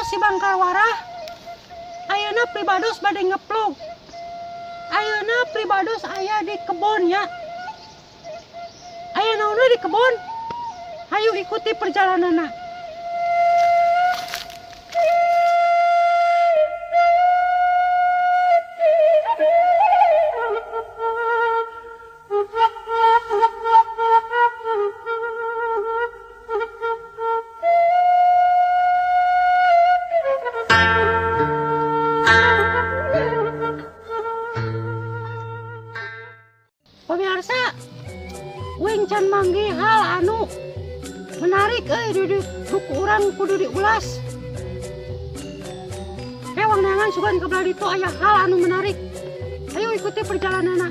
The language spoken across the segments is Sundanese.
Pribados si Bangkal Warah. Ayeuna pribados bade ngeplog. Ayeuna pribados aya di kebon nya. Aya naon di kebon? Hayu ikuti perjalananna. Pemirsa, uing can manggih hal anu menarik euy di urang kudu diulas. Wang neangan sugan ke belah ditu aya hal anu menarik. Ayo ikuti perjalananna.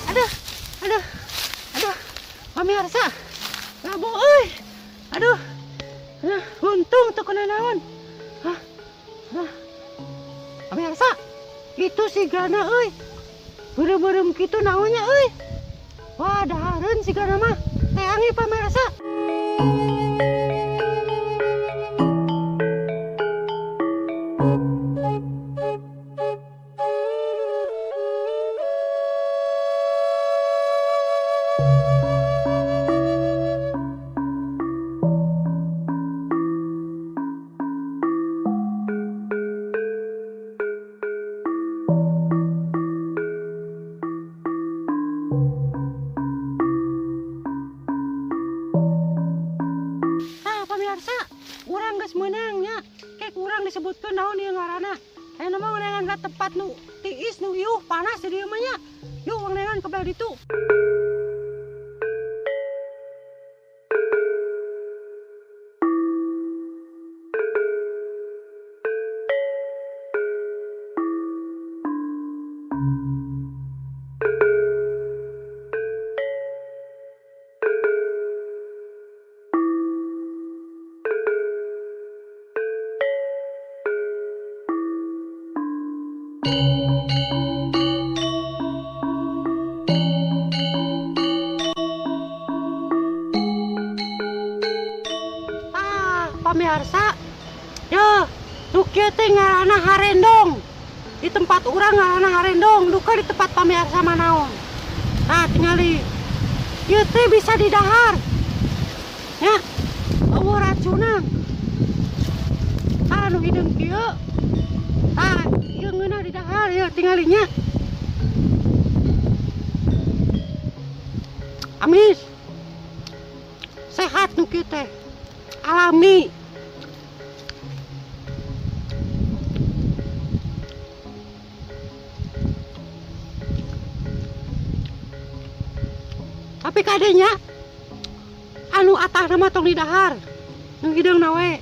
Aduh, aduh, aduh, pemirsa, labu euy. Aduh, aduh, untung teu kena naon. Hah, hah. Pemirsa, itu sigana euy. Beureum-beureum kitu naonnya euy. Wah, dahareun sigana mah. Teangi pemirsa. Pemirsa, urang geus meunang nya. Kek urang disebutkeun naon ieu ngaranna. Ayeuna mah neangan ka tempat nu tiis nu iuh panas di dieu mah nya. Yuk urang neangan ka belah ditu. Pemirsa, ya, nu kieu teh ngaranna harendong. Di tempat urang ngaranna harendong, duka di tempat pamirsa mah naon. Nah, tingali. Ieu teh bisa didahar. Ya, eueuh racunna. Tah nu hideung kieu. Tah, ieu ngeunah didahar ya tingalinya. Amis. Sehat nu kieu teh. Alami. Tapi kadenya anu atahna mah tong didahar, nu hideungna we.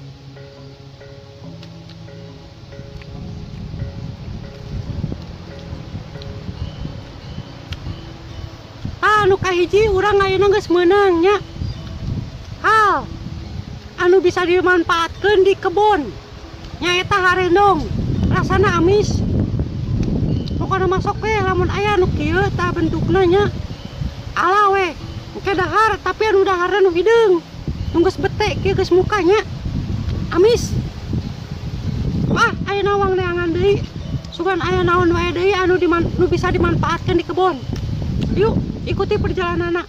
Tah nu kahiji urang ayeuna geus meunang nya. Hal anu bisa dimanfaatkeun di kebon nyaeta harendong, rasana amis. Pokona masuk we lamun aya nu kieu tah bentukna nya. Ala we, engke dahar tapi anu daharna nu hideung. Nu geus bete kieu geus mukanya. Amis. Wah, ayeuna wang neangan deui. Sugan aya naon wae deui anu nu bisa dimanfaatkeun di kebon. Yuk, ikuti perjalananna.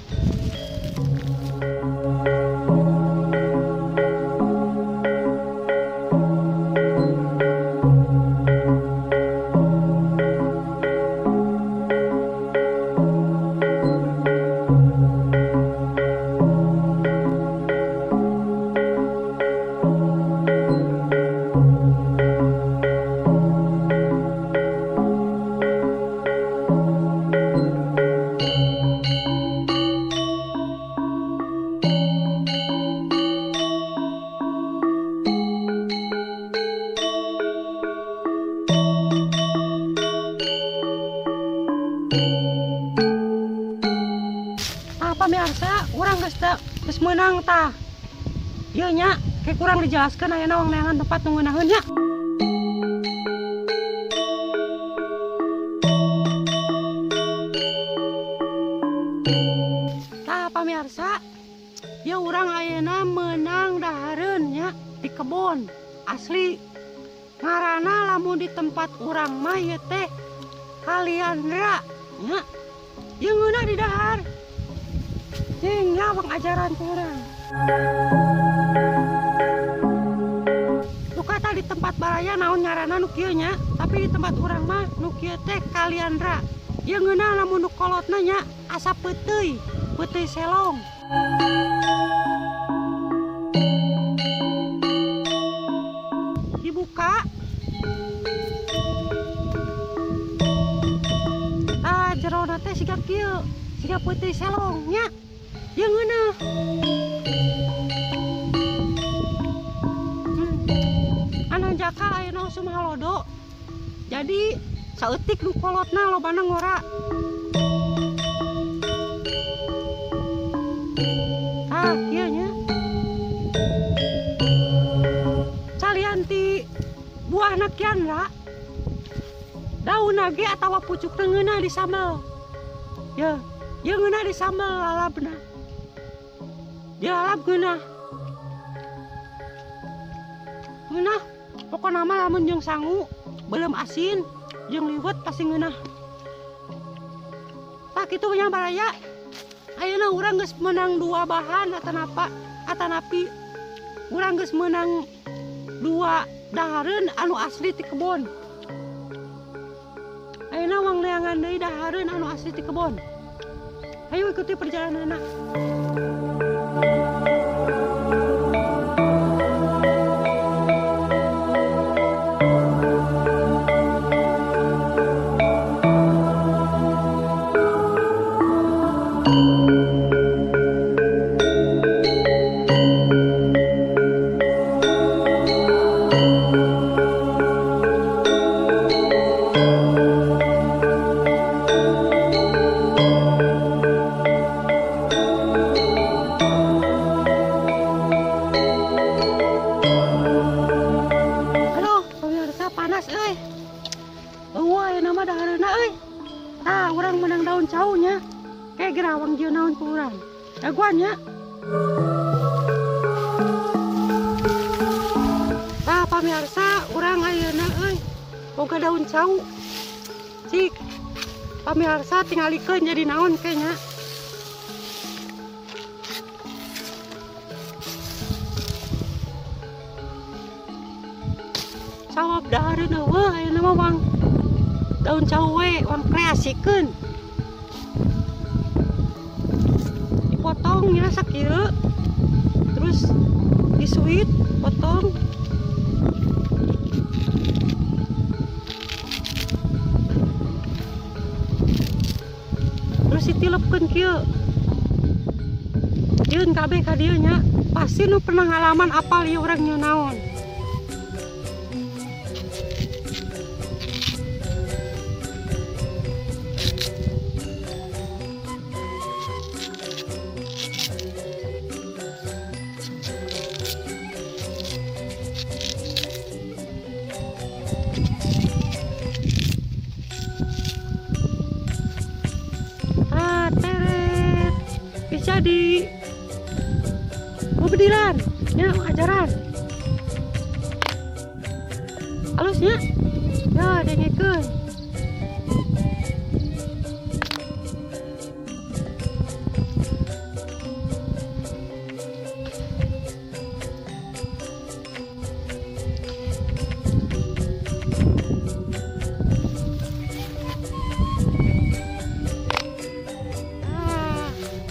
Pemirsa, urang geus meunang tah. Ieu nya Kayak kurang dijelaskan ayeuna wang neangan tempat nu ngeunaheun nya. Tah pamirsa, ya urang ayeuna meunang dahareun nya di kebon asli. Ngaranna lamun di tempat urang mah ieu teh kaliandra nya. Ieu ngeunah di dahar. Cing nya wang ajaran ku urang. Kata di tempat baraya naon ngaranna nu kieu nya, tapi di tempat urang mah nu kieu teh kaliandra. Ieu ngeunah lamun nu kolotna nya asa peuteuy, peuteuy selong. Dibuka. Tah jerona teh siga kieu, siga peuteuy selong nya. Ieu ngeunah. Jaka ayeuna usum halodo. Jadi saeutik nu kolotna lobana ngora. Tah kieu nya. Salian ti buahna kiandra, daunna ge atawa pucukna ngeunah di sambel. Ya, ieu ngeunah di sambel lalabna. Dilalap ngeunah. Ngeunah. Pokona mah lamun jeung sangu, belum asin, jeung liwet pasti ngeunah. Tah kitu nya baraya. Ayeuna urang geus meunang dua bahan atanapa atanapi urang geus meunang dua dahareun anu asli ti kebon. Ayeuna wang neangan deui dahareun anu asli ti kebon. Ayo ikuti perjalananna. Tah urang menang daun caunya. Kayak gerawang jeung naon ku urang. Daguan nya. Tah pamirsa, urang ayeuna euy boga daun cau. Cik. Pamirsa tingalikeun jadi naon ke nya. Sawab dahareun eueuh ayeuna mah wang daun cau we wang kreasikeun. Dipotong nya sakieu. Terus disuit, potong. Terus ditilepkeun kieu. Yeun kabeh ka dieu nya. Pasti nu pernah ngalaman apal ieu urang nyeun naon. Bisa di bebedilan ya ajaran halusnya ya dengekeun.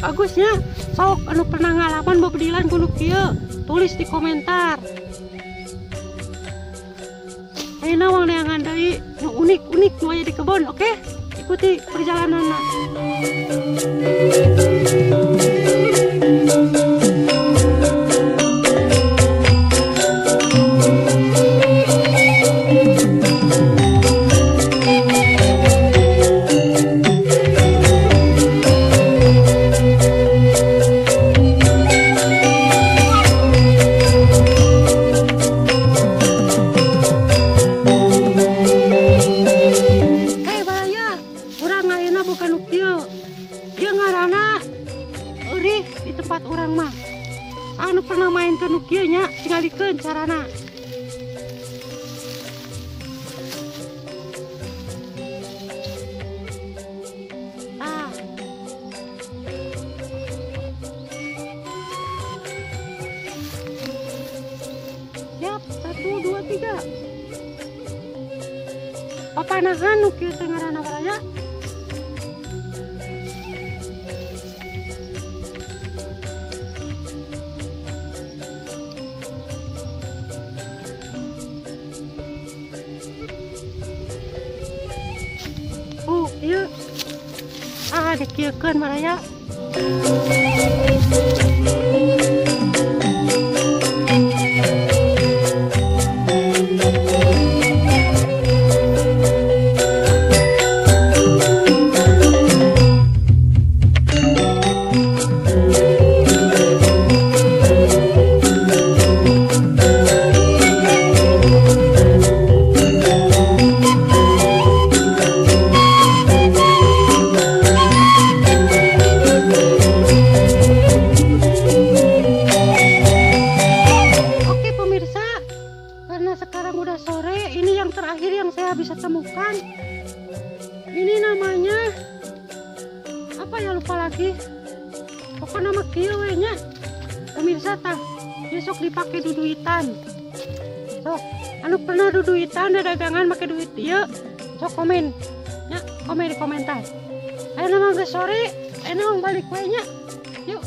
Bagusnya sok anu pernah ngalaman bebedilan kudu kieu, tulis di komentar. Ayeuna wang neangan deui nu unik-unik nu aya di kebon, oke? Ikuti perjalananna. Istilahna eurih di tempat urang mah. Anu pernah main ke nu kieu nya, tingalikeun carana. Ah. Siap, 1, 2, 3. Papanahan nu kieu teh ngaranna baraya. Oh, ieu. Ah, dikieukeun baraya. Oke pemirsa, karena sekarang udah sore, ini yang terakhir yang saya bisa temukan. Ini namanya apa ya, lupa lagi. Pokoknya nama kieu we nya. Pemirsa tah, besok dipakai duduitan. Sok, anu pernah duduitan dagangan make duit ieu, sok komen nya, komen di komentar. Ayeuna mah geus sore, ayeuna mah balik we nya. Yuk.